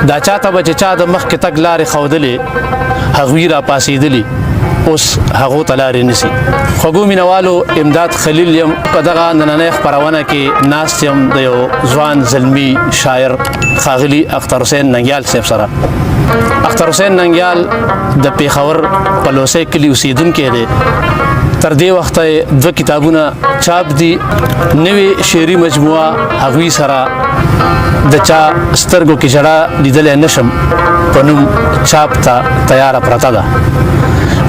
دا چاته به چې چا د مخکې تګ لارې ښودلې، هغوی را پاسېدلي، اوس هغو ته لارې نیسي. خوږو مینوالو، امداد خلیل یم. په دغه نننۍ خپرونه کې ناست یم د یو ځوان زلمي شاعر ښاغلي اختر حسین ننګیال صاحب سره. اختر حسین ننګیال د پېښور په لوسۍ کلي اوسېدونکی دی. تر دې وخته یې دوه کتابونه چاپ دي. نوې شعري مجموعه هغوی سره د چا سترګو کې ژړا لیدلی نشم په نوم چاپ ته تیاره پرته ده.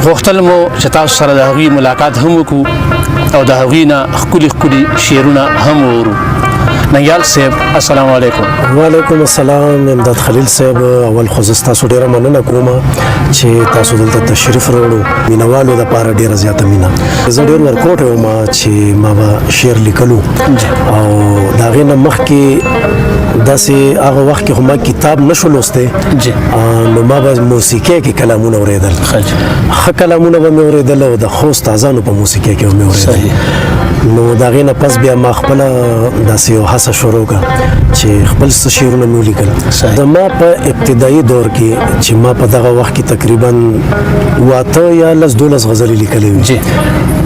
غوښتل مو چې تاسو سره د هغوی ملاقات هم وکړو او د هغوی نه ښکلي ښکلي شعرونه هم واورو. ننګیال صاحب، السلام علیکم. وعلیکم السلام امداد خلیل صاحب. اول خو زه ستاسو ډېره مننه کوم چې تاسو دلته تشریف راوړو. مینوالو دپاره ډېره زیاته مینه. زه ډېر ورکوټی وم چې ما به شعر لیکلو، او د هغې نه مخکې داسې هغه وخت کې خو ما کتاب نه شو لوستی، نو ما به موسیقۍ کې کلامونه اورېدل. ښه کلامونه به مې اورېدل او د ښو استادانو په موسیقۍ کې به مې اورېدل. نو د هغې نه پس بیا ما خپله داسې یو هڅه شروع کړه چې خپل څه شعرونه مې ولیکل. زما په ابتدایي دور کې چې ما په دغه وخت کې تقریبا 8 یا 10 12 غزلې لیکلې وې،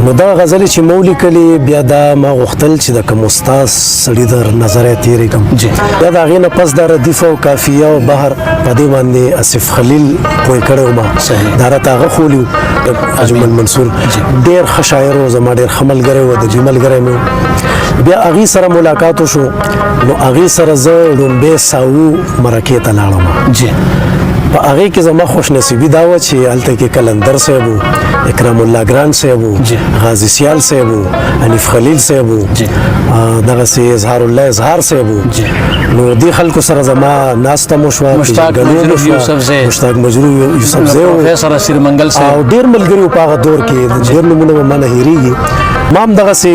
نو دا غزلې چې ما ولیکلې، بیا دا ما غوښتل چې د کوم استاد سړي در نظره تېرې کړم. بیا د هغې نه پس دا ردیف او کافیه او بحر په دې باندې اصف خلیل پوه کړی وم، دا راته هغه ښوولي. اجمل منصور ډېر ښه شاعر و، زما ډېر ښه ملګری و، د جي ملګری مې. بیا هغې سره ملاقات وشو، نو هغې سره زه ړومبی ساوو مرکې ته لاړم. په هغې کې زما خوش نصیبي دا وه چې هلته کې کلندر صاحب و، اکرام الله ګران صاحب و، غازي سیال صاحب و، حنیف خلیل صاحب و، دغسې اظهار الله اظهار صاحب و. نو دې خلکو سره زما ناسته مو شوه. مشتاق مجروح یوسفزی، مشتاق مجروح یوسفزی و، پروفیسور اسیر منګل صاحب، او ډېر ملګري وو په هغه دور کې. ډېر نومونه به ما نه هېرېږي. ما هم دغسې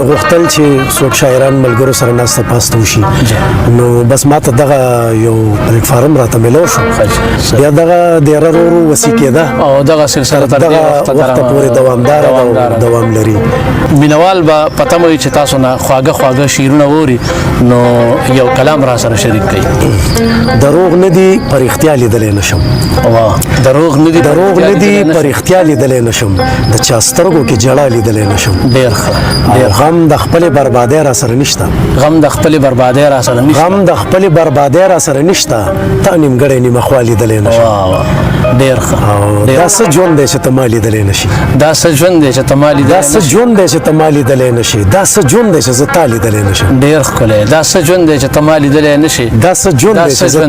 غوښتل چې څوک شاعران ملګرو سره ناسته پاسته وشي، نو بس ما ته دغه یو پلیټفارم راته میلاو شو. بیا دغه دیره ورو ورو وسیع کېده او دغه سلسله تر دې وخته پورې دوامداره ده، دوام لري. مینوال به په تمه وي چې تاسو نه خواږه خواږه شعرونه واوري، نو یو کلام را سره شریک کړئ. دروغ نه دي په رښتیا لیدلی نشم. واه، دروغ نه دي، دروغ نه دي په رښتیا لیدلی نشم، د چا سترګو کې ژړا لیدلی نشم. ډېر ښه. ډېر غم د خپلې بربادۍ را سره نشته. غم د خپلې بربادۍ را سره نشته. غم د خپلې بربادۍ را سره نشته، تا نیمګړی نیمه خوا لیدلی نشم. واه واه، ډېر ښه. دا څه ژوند دی چې ته ما لیدلی نشي. دا څه ژوند دی چې ته ما لیدلی دا څه ژوند دی چې ته ما لیدلی نشي، دا څه ژوند دی چې زه تا لیدلی نشم. ډېر ښکلی. دا څه ژوند دی چې ته ما لیدلی نشي، دا څه ژوند دی چې زه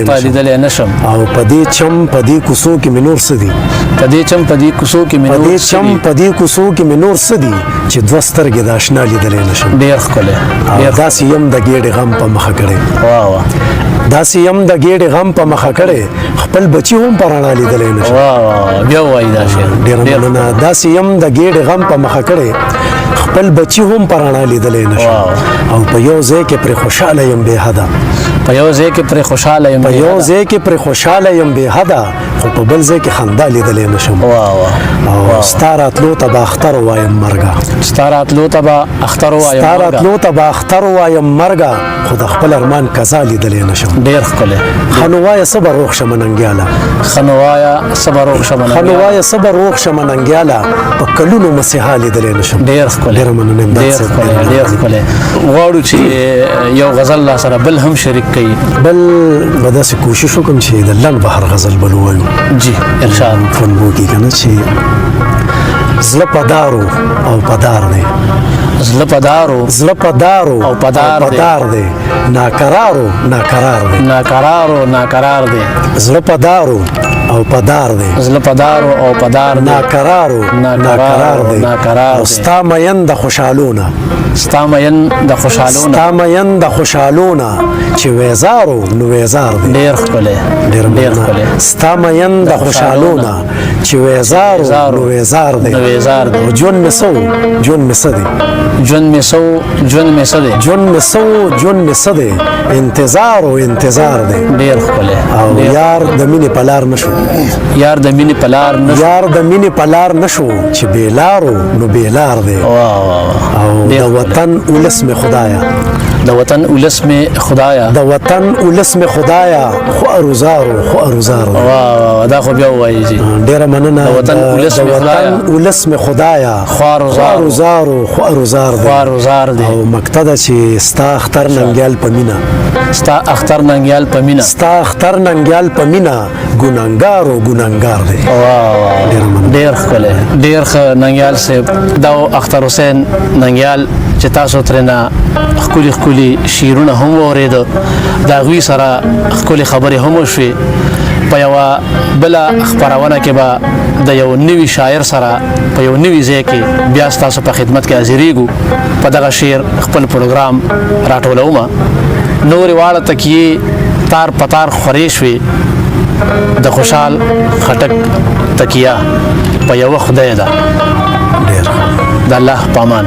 تا لیدلی نشم. او په دې چم په دې کوڅو کې مې نور څه دي، په دې چم په دې کوڅو کې مې نور په دې چم په دې کوڅو کې مې نور څه دي چې دوه سترګې د اشنا لیدلی نشم. ډېر ښکلی. داسې یم د ګېډې غم په مخه کړی. واه واه، داسې یم د ګېډې غم په مخه کړی، خپل بچي هم په رڼا لیدلی نشم. واه واه، بیا ووایي دا شعر. ډېره مننه. داسې یم د ګېډې غم په مخه کړی، خپل بچي هم په رڼا لیدلی نشم. او په یو ځای کې پرې خوشحاله یم بې حده، په یو ځای کې پرې خوشحاله یم، په یو ځای کې پرې خوشحاله یم بې حده، خو په بل ځای کې خندا لیدلی نشم. واه واه. او ستا راتلو ته به اختر وایم مرګه، ستا راتلو ته به اختر وایم، ستا راتلو ته به اختر وایم مرګه، خو د خپل ارمان قضا لیدلی نشم. ډېر ښکلی. ښه نو وایه څه به روغ شمه ننګیاله، ښه نو وایه څه به روغ شمه، ښه نو وایه څه به روغ شمه ننګیاله، په کلونو مسیحا لیدلی نشم. ډېر ښکلی. ډېره مننه امداد ډېر صاحب. ښکلی، ډېر ښکلی. غواړو چې یو غزل را سره بل هم شریک کړئ. بل به داسې کوشش وکړم چې د لنډ بحر غزل بل ووایو. جی ارشاد. فنبو کې که نه چې زړه په دارو او په دار دی، زړه په دارو، زړه په دارو او په دار دی، دی، ناکرارو ناکرار دی، ناکرارو ناکرار دی، زړه په دارو او په دار دی، زړه په دارو او په دار دی، ناکرارو ناکرار دی، ناکرار دی. ستا مین د خوشحالونه، ستا مین د خوشحالونه، ستا مین د خوشحالونه چې ویزارو نو ویزار دی. ډېر ښکلی، ډېر ښکلی. ستا مین د خوشحالونه چې ویزارو نو ویزار دی، نو ویزار دی. ژوند مې څه و، ژوند مې څه دی، ژوند مې څه و، ژوند مې څه دی، ژوند مې څه و، ژوند مې څه دی، انتظار و انتظار دی. ډېر ښکلی. او یار د مینې په لار نشو، یار د مینې په لار نشو، یار د مینې په لار نشو چې بې لارو نو بې لار دی. واه واه. او د وطن ولس مې خدایا، د وطن ولس مې خدایا، د وطن ولس مې خدایا خو اروزارو، خو اروزارو. واه واه، دا خو بیا ووایي جی. ډیره مننه. د وطن ولس د مې خدایا. وطن ولس مې خدایا خوار و زار. خوار و زارو، خو اروزار دی. خوار و زار دی. او مکته ده چې ستا اختر ننګیال په مینه، ستا اختر ننګیال په مینه، ستا اختر ننګیال په مینه ګناهګارو ګناهګار دی. واه واه، ډېره مننه. ډېر ښکلی، ډېر ښه ننګیال صاحب. دا و اختر حسین ننګیال چې تاسو ترېنه ښکلي ښکلي شعرونه هم واورېده، د هغوی سره ښکلې خبرې هم وشوې. په یوه بله خپرونه کې به د یو نوي شاعر سره په یو نوي ځای کې بیا ستاسو په خدمت کې حاضرېږو. په دغه شعر خپل پروګرام راټولوم. نورې واړه تکیې تار په تار خورې شوې، د خوشحال خټک تکیه په یوه خدای ده. ډېر د الله پامان.